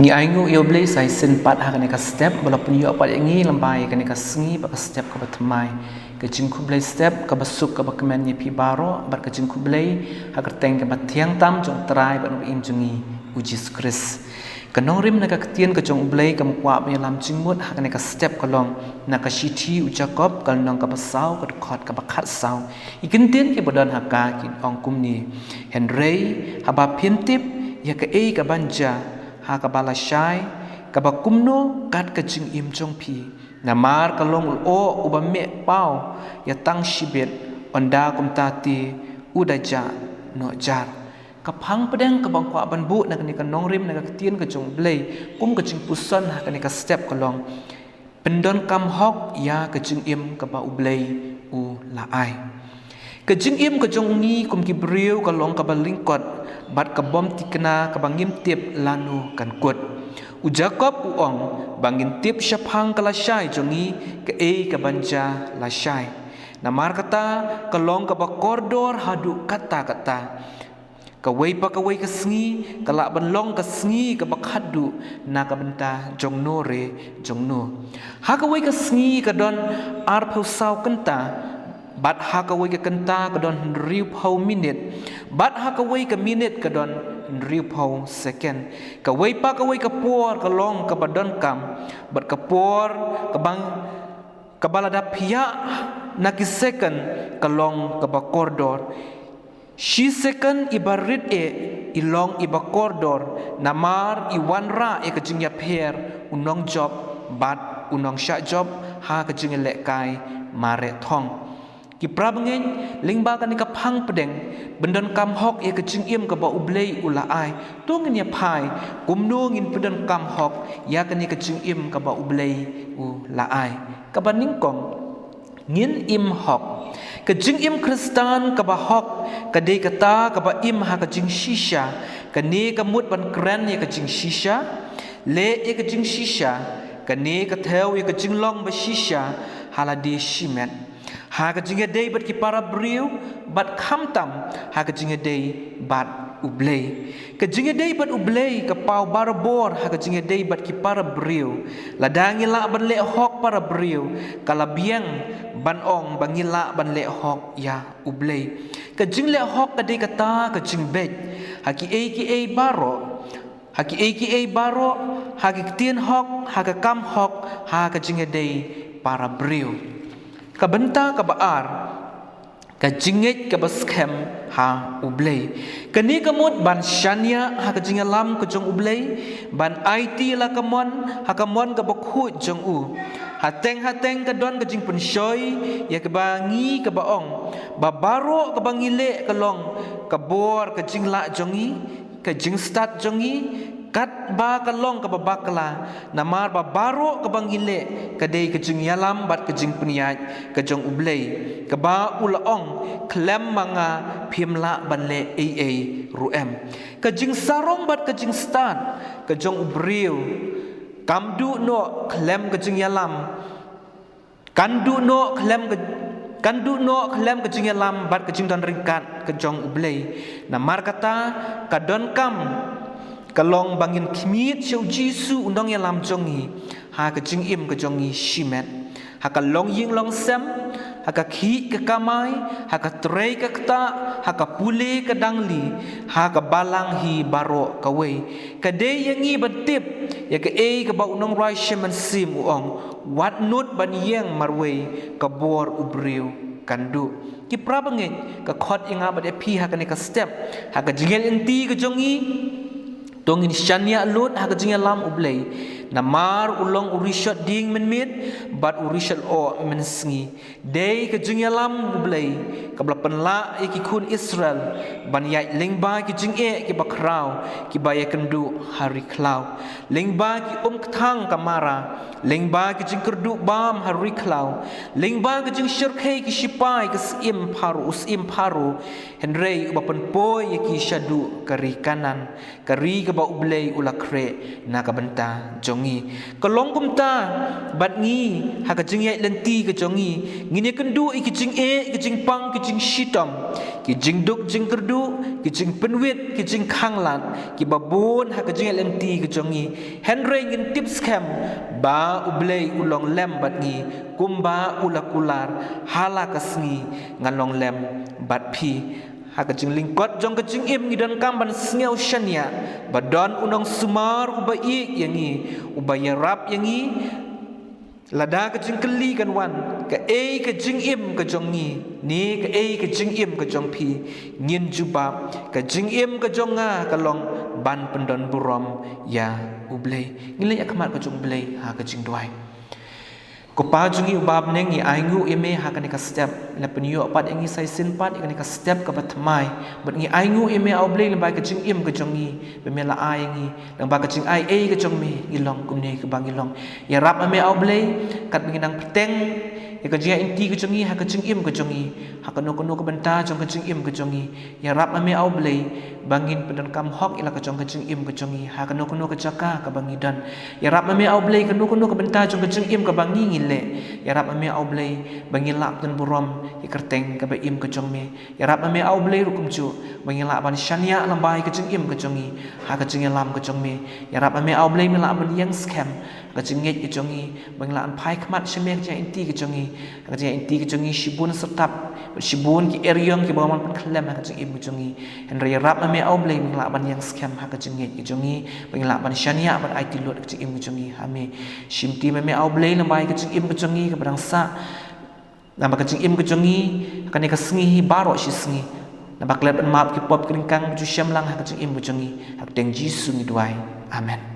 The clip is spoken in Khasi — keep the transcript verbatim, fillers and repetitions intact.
Ngi ainguh ïa U Blei sa shisien pat ha kane ka step ba la pynïoh pat ïa ngi lyngba ïa kane ka sngi bad ka step kaba thymmai. Ka jingkhublei step kaba suk kaba kmen ïa phi baroh bad ka jingkhublei ha ka kyrteng kaba thiang tam jong U Trai bad U Nongpynim jong ngi, U Jisu Khrist. Ka nongrim na ka ktien ka jong U Blei kaba kwah ban ïalam jingmut ha kane ka step ka long na ka shithi U Jakob ka lynnong kaba saw ka dkhot kaba khatsaw. Ki kyntien kiba don ha ka ki ong kumne: Hynrei haba phin tip ïa kaei kaban jia ha kaba lashai, kaba kumno kat ka jingim jong phi? Namar ka long u lyoh uba meh paw ïa tang shibit, ynda kumta te u da jah noh jar. Ka phang pdeng kaba nga kwah ban buh na kane ka nongrim na ka ktien ka jong U Blei kum ka jingpuson ha kane ka step ka long: Pyndonkam hok ïa ka jingim kaba U Blei u la ai. Ka jingim ka jong ngi kum ki briew ka long kaba lyngkot bad ka bym thikna kaba ngim tip lano kan kut. U Jakob u ong ba ngin tip shaphang ka lashai jong ngi, kaei kaban jia lashai. Namar kata ka long kaba kordor haduh katta katta. Kawei pa kawei ka sngi ka lah ban long ka sngi kaba khatduh na ka bynta jongno re jongno. Ha kawei ka sngi ka don arphew saw kynta, bad ha kawei ka kynta ka don hynriewphew minit, bad ha kawei ka minit ka don hynriewphew second. Kawei pa kawei ka por ka long kaba donkam, bad ka por kaba, kaba lada phiah na ki second ka long kaba kordor. Shi second iba rit eh i long iba kordor, namar i wanrah ïa ka jingïapher u nongjop bad u nongshah jop ha ka jingïalehkai mareh thong. Ki para bangeit, lyngba kane ka phang pdeng, pyndonkam hok ïa ka jingim kaba U Blei u la ai. To ngin ïa phai kumno ngin pyndonkam hok ïa kane ka jingim kaba U Blei u la ai. Kaba nyngkong, ngin im hok. Ka jingim Khristan kaba hok ka dei kata kaba im ha ka jingshisha. Kane ka mut ban kren ïa ka jingshisha, leh ïa ka jingshisha. Kane ka thew ïa ka jinglong ba shisha ha lade shimet, ha ka jingïadei bad ki para briew, bad khamtam ha ka jingïadei bad U Blei. Ka jingïadei bad U Blei ka paw barabor ha ka jingïadei bad ki para briew. Lada ngi lah ban leh hok para briew, ka la biang ban ong ba ngi lah ban leh hok ïa U Blei. Ka jingleh hok ka dei kata ka jingbeit ha kiei kiei baroh, ha kiei kiei baroh, ha ki ktien hok, ha ka kam hok, ha ka jingïadei para briew. Ka bynta kaba ar, ka jingngeit kaba skhem ha U Blei. Kane ka mut ban shaniah ha ka jingïalam ka jong U Blei, ban aiti la ka mon ha ka mon kaba khuid jong U. Hateng hateng ka don ka jingpynshoi ïa kaba ngi kaba ong ba baroh kaba ngi leh ka long ka bor ka jinglah jong ngi, ka jingstad jong ngi, katba ka long kaba bakla. Namar ba baroh kaba ngi leh ka dei ka jingïalam bad ka jingpynïaid ka jong U Blei, kaba U la ong, khlem ma nga phim lah ban leh ei ei ruh em. Ka jingsarong bad ka jingstad ka jong u briew kam duh noh khlem ka jingïalam, kan duh noh khlem ka, kan duh noh khlem ka jingïalam bad ka jingdon ryngkat ka jong U Blei. Namar kata ka donkam ka long ba ngin khmih sha U Jisu U Nongïalam jong ngi ha ka jingim ka jong ngi shimet, ha ka longïing longsem, ha ka khih ka kamai, ha ka trei ka ktah, ha ka pule ka dangli, ha ka balang hi baroh kawei. Ka dei ïa ngi ban tip ïa kaei kaba U Nongrwai Shem Mynsiem u ong, wat nud ban ïeng marwei, ka bor u briew kan duh. Ki para bangeit, ka khot ïa nga bad ïa phi ha kane ka step, ha ka jingïaid lynti ka jong ngi, to ngin shaniah lut ha ka jingïalam U Blei. Namar U long U Rishot dieng mynmiet bad U Rishot lyoh mynsngi. Dei ka jingïalam U Blei kaba la pynlah ïa ki khun Israel ban ïaid lyngba ki jingeh kiba khraw, kiba ïakynduh ha ri khlaw, lyngba ki umkthang ka Mara, lyngba ki jingkyrduh bam ha ri khlaw, lyngba ki jingshyrkhei ki shipai ka Syiem Pharaoh, u Syiem Pharaoh, hynrei uba pynpoi ïa ki shaduh ka ri Kanaan, ka ri kaba U Blei u la khreh na ka bynta jong ngi. Ka long kumta bad ngi ha ka jingïaid lynti ka jong ngi, ngin ïakynduh ïa ki jingeh, ki jingpang, ki jingshitom, ki jingduk jingkyrduh, ki jingpynwit, ki jingkhanglad kiba bun ha ka jingïaid lynti ka jong ngi. Hynrei ngin tip skhem ba U Blei u long lem bad ngi, kumba u la kular ha la ka sngi, nga long lem bad phi. Ha ka jinglyngkot jong ka jingim ngi donkam ban sngew shaniah ba don u nongsumar uba ïeit ïa ngi, uba ïarap ïa ngi. Lada ka jingkylli kan wan, kaei ka jingim ka jong ngi, ne kaei ka jingim ka jong phi, ngin jubab, ka jingim ka jong nga ka long ban pyndon burom ïa U Blei. Ngin leit ïa khmat ka jong U Blei ha ka jingduwai. Ko Pa jong ngi uba ha bneng, ngi ainguh ïa me ha kane ka step. La pynïoh pat ïa ngi sa shisien pat ïa kane ka step kaba thymmai. Bad ngi ainguh ïa me, A U Blei, lyngba ka jingim ka jong ngi ba me la ai ïa ngi. Lyngba ka jingai ei ka jong me ngi long kumne kaba ngi long. Ïarap ma me, A U Blei, katba ngi nang bteng ïa ka jingïaid lynti ka jong ngi ha ka jingim ka jong ngi, ha kano kano ka bynta jong ka jingim ka jong ngi. Ïarap ma me, A U Blei, ba ngin pyndonkam hok ïa la ka jong ka jingim ka jong ngi ha kano kano ka jaka kaba ngi don. Ïarap ma me, A U Blei, kano kano ka bynta jong ka jingim kaba ngi ngi leh. Ïarap ma me, A U Blei, ba ngi lah pyndon burom ïa ka kyrteng kaba im ka jong me. Ïarap ma me, A U Blei, ruh kumjuh ba ngi lah ban shaniah lyngba ïa ka jingim ka jong ngi ha ka jingïalam ka jong me. Ïarap ma me, A U Blei, me lah ban ïeng skhem ha ka jingngeit ka jong ngi, ba ngi lah ban phai khmat sha me ha ka jingïaid lynti ka jong ngi. Ha ka jingïaid lynti ka jong ngi shibun syrtap, shibun ki eriong kiba wan pynkhyllem ha ka jingim ka jong ngi. Hynrei ïarap ma me, A U Blei, ba ngi lah ban ïeng skhem ha ka jingngeit ka jong ngi, ba ngi lah ban shaniah, ban aiti lut ha ka jingim ka jong ngi ha me. Shimti ma me, A U Blei, lyngba ïa ka jingim ka jong ngi kaba dang sah, namar ka jingim ka jong ngi ha kane ka sngi hi baroh shi sngi. Namar klet ban map ki pop ki ryngkang ba ju shem lang ha ka jingim ka jong ngi. Ha ka kyrteng Jisu ngi duwai. Amen.